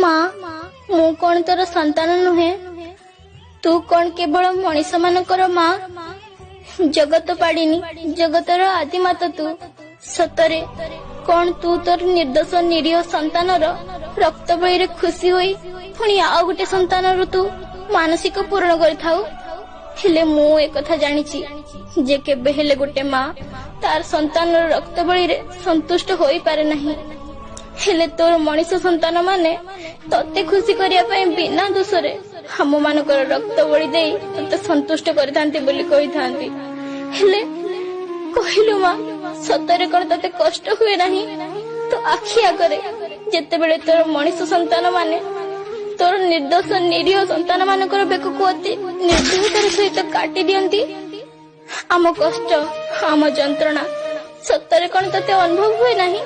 ମା, ମୁଁ କଣ ତୋର ସନ୍ତାନ ନୁହେଁ? ତୁ କଣ କେବଳ ମଣିଷ ମାନଙ୍କର ମା? ଜଗତ ପାଡ଼ିନି, ଜଗତର ଆଦିମାତା ତୁ। ସତରେ କଣ ତୁ ତୋର ନିର୍ଦ୍ଦୋଷ ନିରୀହ ସନ୍ତାନର ରକ୍ତ ବଳିରେ ଖୁସି ହୋଇ ପୁଣି ଆଉ ଗୋଟେ ସନ୍ତାନର ତୁ ମାନସିକ ପୂରଣ କରିଥାଉ? ହେଲେ ମୁଁ ଏକଥା ଜାଣିଛି ଯେ କେବେ ହେଲେ ଗୋଟେ ମା ତାର ସନ୍ତାନର ରକ୍ତ ବଳିରେ ସନ୍ତୁଷ୍ଟ ହୋଇପାରେ ନାହିଁ। ହେଲେ ତୋର ମଣିଷ ସନ୍ତାନ ମାନେ ତତେ ଖୁସି କରିବା ପାଇଁ ବିନା ଦୋଷରେ ଆମ ମାନଙ୍କର ରକ୍ତ ବଳି ଦେଇ ତତେ ସନ୍ତୁଷ୍ଟ କରିଥାନ୍ତି ବୋଲି କହିଥାନ୍ତି। ହେଲେ କହିଲୁ ମା, ସତରେ କଣ ତତେ କଷ୍ଟ ହୁଏ ନାହିଁ ତୋ ଆଖି ଆଗରେ ଯେତେବେଳେ ତୋର ମଣିଷ ସନ୍ତାନ ମାନେ ତୋର ନିର୍ଦ୍ଦୋଷ ନିରୀହ ସନ୍ତାନ ମାନଙ୍କର ବେକକୁ ଅତି ନିର୍ଦ୍ଦୟତାର ସହିତ କାଟି ଦିଅନ୍ତି? ଆମ କଷ୍ଟ, ଆମ ଯନ୍ତ୍ରଣା ସତରେ କଣ ତତେ ଅନୁଭବ ହୁଏ ନାହିଁ?